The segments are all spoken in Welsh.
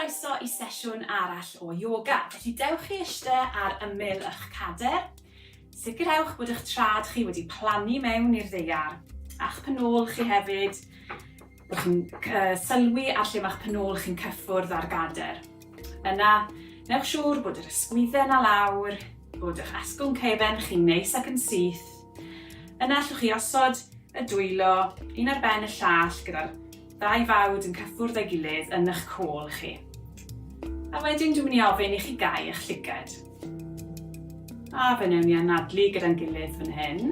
croeso i sesiwn arall o yoga. Felly dewch i eiste ar ymyl eich cader. Sicrhewch bod eich trad chi wedi plannu mewn i'r ddaear, a'ch penôl chi hefyd, bod chi'n sylwi ar lle mae'ch penôl chi'n cyffwrdd â'r gader. Yna, newch siŵr bod yr ysgwyddau yna lawr, bod eich asgwrn cefen chi'n neis ac yn syth. Yna allwch chi osod y dwylo un ar ben y llall gyda'r ddau fawd yn cyffwrdd â'i gilydd yn eich côl chi. A wedyn dwi'n mynd i ofyn i chi gau eich llygad. A fe wnewn ni anadlu gyda'n gilydd fan hyn.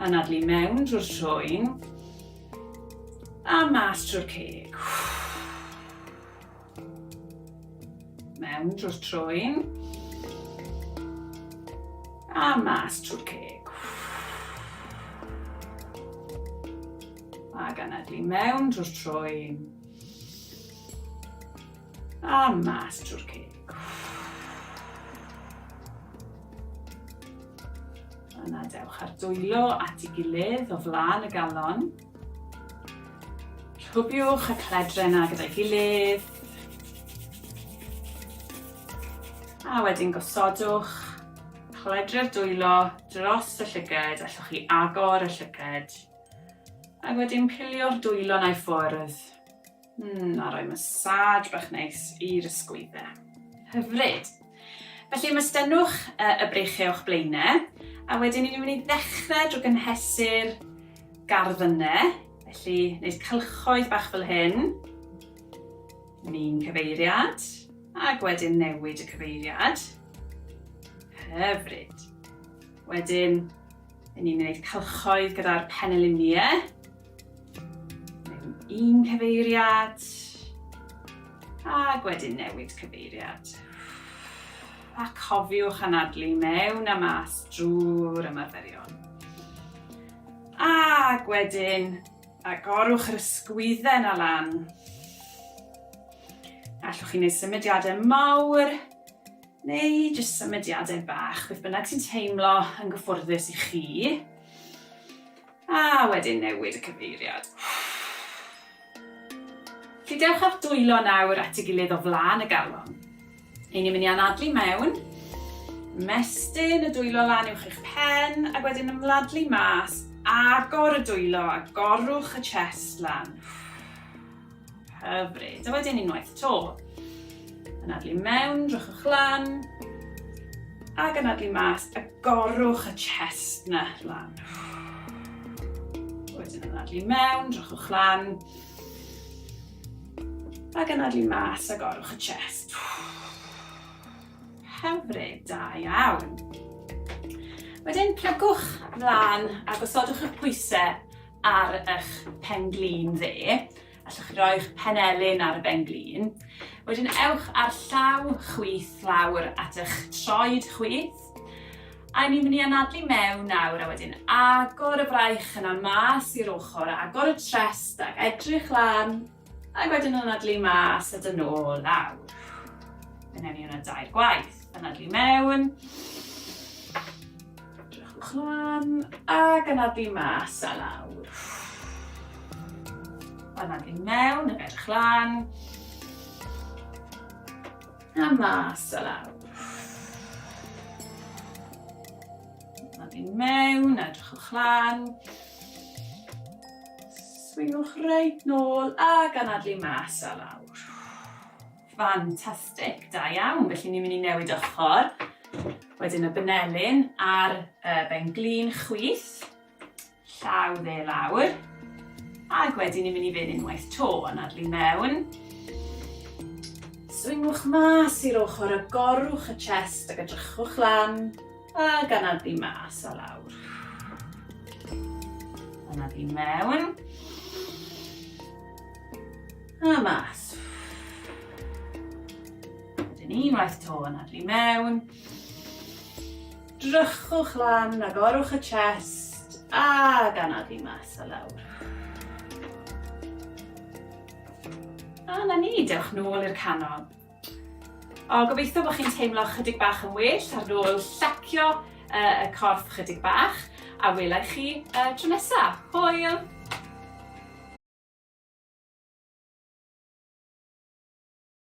Anadlu mewn drwy'r trwyn. A mas drwy'r ceg. Mewn drwy'r trwyn. A mas drwy'r ceg. Ac anadlu mewn drwy'r trwyn. A mas drwy'r ceg. Yna dewch â'r dwylo at ei gilydd o flaen y galon. Rhwbiwch y cledre yna gyda'i gilydd. A wedyn gosodwch cledre'r dwylo dros y llyged, allwch chi agor y llyged. Ac wedyn pilio'r dwylo 'na i ffwrdd. Mm, a rhoi massage bach neis i'r ysgwyddau. Hyfryd. Felly ymestynnwch y breichiau o'ch blaenau, a wedyn ni'n mynd i ddechrau drwy gynhesu'r garddynnau. Felly, wneud cylchoedd bach fel hyn, yn un cyfeiriad, ac wedyn newid y cyfeiriad. Hyfryd. Wedyn, ni'n gwneud cylchoedd gyda'r peneliniau. Mewn un cyfeiriad, ac wedyn newid cyfeiriad. A cofiwch anadlu mewn a mas drwy'r ymarferion. Ac wedyn, agorwch yr ysgwydden a lan. Allwch chi wneud symudiadau mawr, neu jyst symudiadau bach, beth bynnag sy'n teimlo yn gyfforddus i chi. A wedyn newid y cyfeiriad. Felly dewch â'ch dwylo nawr at ei gilydd o flaen y galon. Ein ni'n mynd i anadlu mewn, mestyn y dwylo lan uwch eich pen, ac wedyn ymladlu mas, agor y dwylo, agorwch y chest lan. Hyfryd. A wedyn unwaith to. Anadlu mewn, drychwch lan. Ac anadlu mas, agorwch y chest na lan. Wedyn anadlu mewn, drychwch lan. Ac anadlu mas, agorwch y chest. Hyfryd, da iawn. Wedyn plygwch mlaen a gosodwch eich pwysau ar eich pen-glin dde. Allwch chi roi'ch penelin ar y ben-glin. Wedyn ewch â'r llaw chwith lawr at eich troed chwith. A ni'n mynd i anadlu mewn nawr a wedyn agor y braich yna mas i'r ochr, agor y trest ac edrych lan Ac wedyn anadlu mas a dyn nôl lawr. Fe wnawn ni hwnna dair gwaith. Anadlu mewn. Drychwch lan. Ac anadlu mas a lawr. Anadlu mewn ac edrych lan. A mas a lawr. Anadlu mewn a drychwch lan. Swingwch reit nôl ac anadlu mas a lawr. Ffantastig, da iawn. Felly ni'n mynd i newid ochr. Wedyn y benelin ar y ben glin chwith, llaw dde lawr. Ac wedyn ni'n mynd i fynd unwaith to, anadlu mewn. Swingwch mas i'r ochr, agorwch y chest ac edrychwch lan. Ac anadlu mas a lawr. Anadlu mewn. A mas. Wedyn unwaith to, anadlu mewn. Drychwch lan, agorwch y chest, ac anadlu mas a lawr. A na ni, dewch nôl i'r canol. O, gobeithio bod chi'n teimlo chydig bach yn well ar ôl llacio uh, y corff chydig bach, a welai chi uh, tro nesaf. Hwyl!